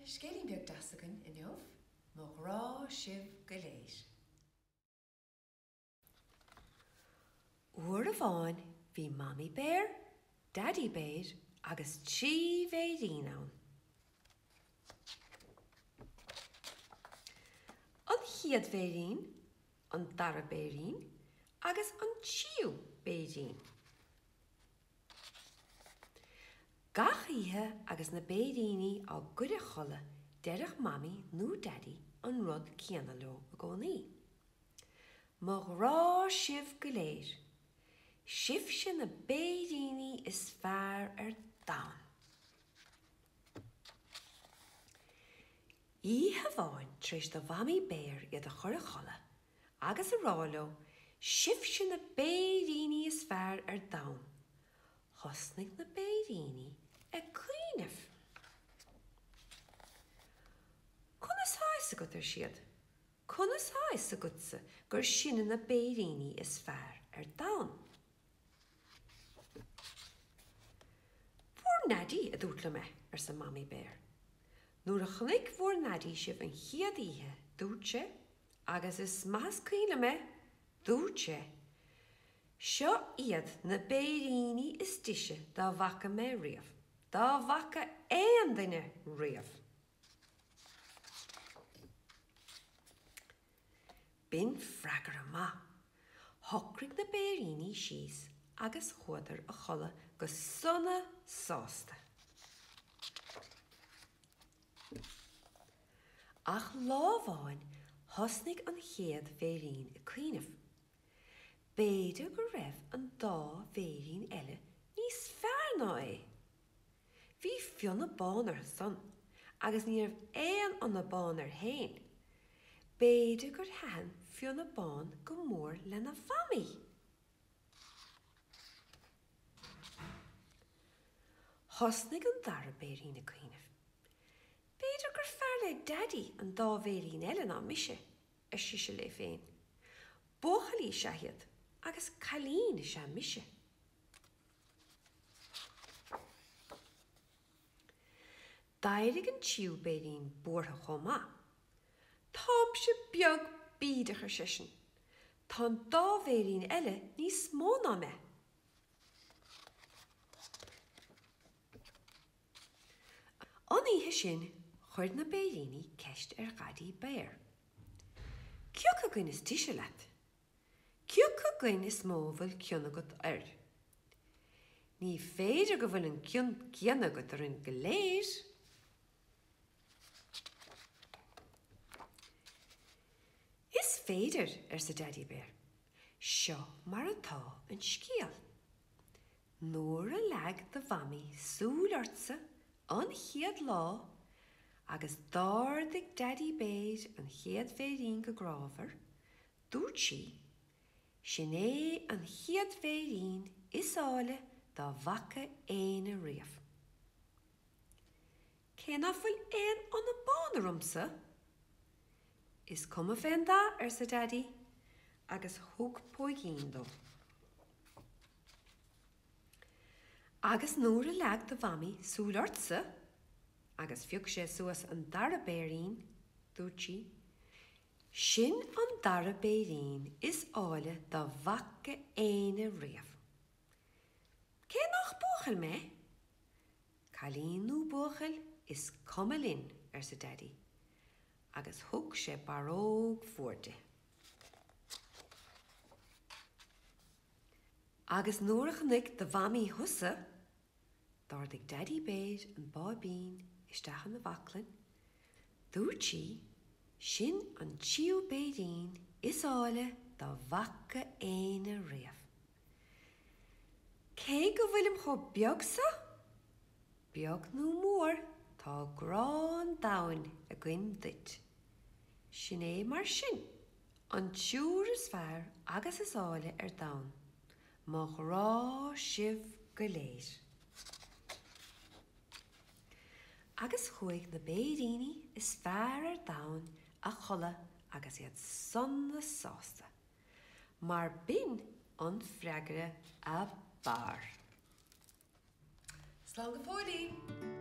Scéilín beag deas againn inniu, mo ghrá sibh go léir. Uair amháin bhí Mamaí Béar, Daidí Béar agus 3 bhéirín ann. An chéad bhéirín, an dara béirín agus an tríú béirín. Gach oíche agus na béiríní á gcur a chodladh deireadh Mamaí nó Daidí an rud céanna leo i gcónaí. Mo ghrá sibh go léir! Sibhse na béiríní is fearr ar domhan! Oíche amháin tar éis do Mhamaí Béar iad a chur a chodladh agus a rá leo sibhse na béiríní is fearr ar domhan, Thosnaigh na béiríní ag cuimhneamh. Conas tá fhios agat, ar siad, conas tá fhios agatsa gur sinne na béiríní is fearr ar domhan? Bhur nDaidí a dúirt liom é, arsa Mamaí Béar. Nuair a chonaic bhur nDaidí sibh an chéad oíche, dúirt sé, agus is maith is cuimhin liom é, dúirt sé, Seo iad na béiríní is deise dá bhfaca mé riamh, dá bhfaca aon duine riamh. B'in freagra maith. Shocraigh na béiríní síos agus chuadar a chodladh go sona sásta. Ach lá amháin thosnaigh an chéad bhéirín ag cuimhneamh. B'fhéidir go raibh an dá bhéirín eile níos fearr ná é. Bhí fionnadh bán orthu san agus ní raibh aon fhionnadh bán air féin. B'fhéidir gur thaitin fionnadh bán go mór lena mhamaí. Thosnaigh an dara béirín ag cuimhneamh. B'fhéidir gur fearr le Daidí an dá bhéirín eile ná mise. ar sise léi féin. Buachaillí is ea iad agus cailín is ea mise. D'éirigh an tríú béirín buartha chomh maith. Táimse beag bídeach, ar seisean. Tá an dá bhéirín eile níos mó ná mé. An oíche sin chuir na béiríní ceist ar Dhaidí Béar. Cioca againn is deise leat? Cioca againn is mó a bhfuil cion agat air? Ní féidir go bhfuil an cion céanna agat orainn go léir! Is féidir, arsa Daidí Béar. Seo mar atá an scéal. Nuair a leag do mhamaí súil ortsa an chéad lá agus d'ardaigh Daidí Béar an chéad bhéirín go grámhar, dúirt sí, Sin é an chéad bhéirín is áille dá bhfaca éinne riamh. Cé ná fuil aon fhionnadh bán ormsa? Is cuma fén dath, arsa Daidí, agus thug póigín dó. Agus nuair a leag do mhamaí súil ortsa, agus phioc sé suas an dara béirín, dúirt sí, Sin an dara béirín is áille dá bhfaca éinne riamh. Cé nach buachaill mé? Cailín nó buachaill, is cuma linn, arsa Daidí, agus thug sé barróg mhór di. Agus nuair a chonaic do mhamaí thusa, d'ardaigh Daidí Béar an báibín isteach ina bhaclainn, dúirt sí, sin an tríú béirín is áille dá bhfaca éinne riamh. Cé go bhfuilim chomh beag so? Beag nó mór, tá grá an domhain againn duit. Sin é mar sin. An triúr is fearr agus is áille ar domhan, mo ghrá sibh go léir. Agus chuaigh na béiríní is fearr ar domhan a chodladh agus iad sona sásta, mar b'in an freagra ab fhearr. Slán go fóillín!